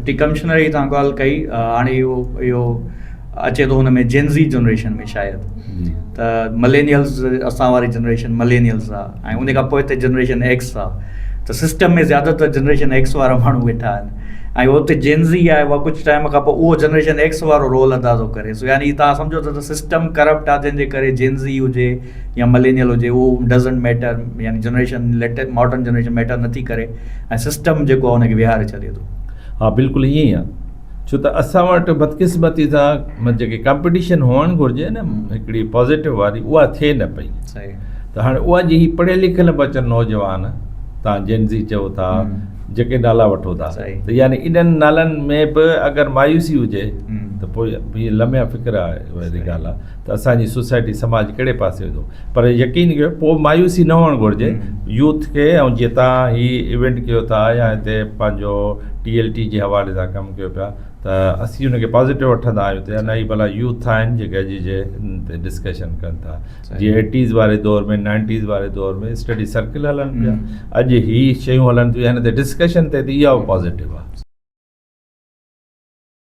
Deputy commissioner جي توهان ڳالهه ڪئي هاڻي اهو اهو اچي ٿو هن ۾ جينزي جنريشن ۾ شايد ته ملينيلز اسان واري جنريشن ملينيلز آ ۽ ان کان پوء تي جنريشن ايڪس آ ته سسٽم ۾ زياده تر جنريشن ايڪس وارا ماڻهو ويٺا آهن ۽ اتي جينزي آهي اها ڪجهه ٽائيم کان پوء اهو جنريشن ايڪس وارو رول ادا ٿو ڪري سو يعني توهان سمجهو ٿا ته سسٽم ڪرپٽ آ جنهن جي ڪري جينزي هجي يا ملينيل هجي اهو ڊزنٽ ميٽر يعني generation later modern generation matter نٿي ڪري ۽ سسٽم جيڪو آهي ان کي ويهاري ڇڏي ٿو. ها بلڪل ائين ئي آهي ڇو ته اسان وٽ بدقسمتي سان جيڪي ڪمپٽيشن هئڻ گهرجي نه هڪڙي پازيٽو واري اها ٿئي نه پئي ته هاڻي اها جي هي پڙهيل لکيل به اچن نوجوان تان جينزي چئو ٿا جيڪي نالا وٺو ٿا ته يعني انهن نالن ۾ به اگر مايوسي هجي ته پوء هي لمحه فڪر واري ڳالهه آهي ته اسان جي سوسائٽي سماج ڪهڙي پاسي ويندو پر يقين ڪيو پوء مايوسي نه هئڻ گهرجي يوٿ کي ۽ جيئن تان هي ايونٽ ڪيو ٿا يا هتي پنهنجو ٽي ايل ٽي جي حوالي سان ڪم ڪيو پيا ته اسين ان کي پازيٽو وٺندا آهيون ته نه هي ڀلا يوٿ آهن جيڪي اڄ جي تي ڊسڪشن ڪن ٿا جيئن ايٽيز واري دور ۾ نائنٽيز واري دور ۾ اسٽڊي سرڪل هلن پيا اڄ هي شيون هلن ٿيون هن تي ڊسڪشن ٿئي ٿي اها به پازيٽو آهي.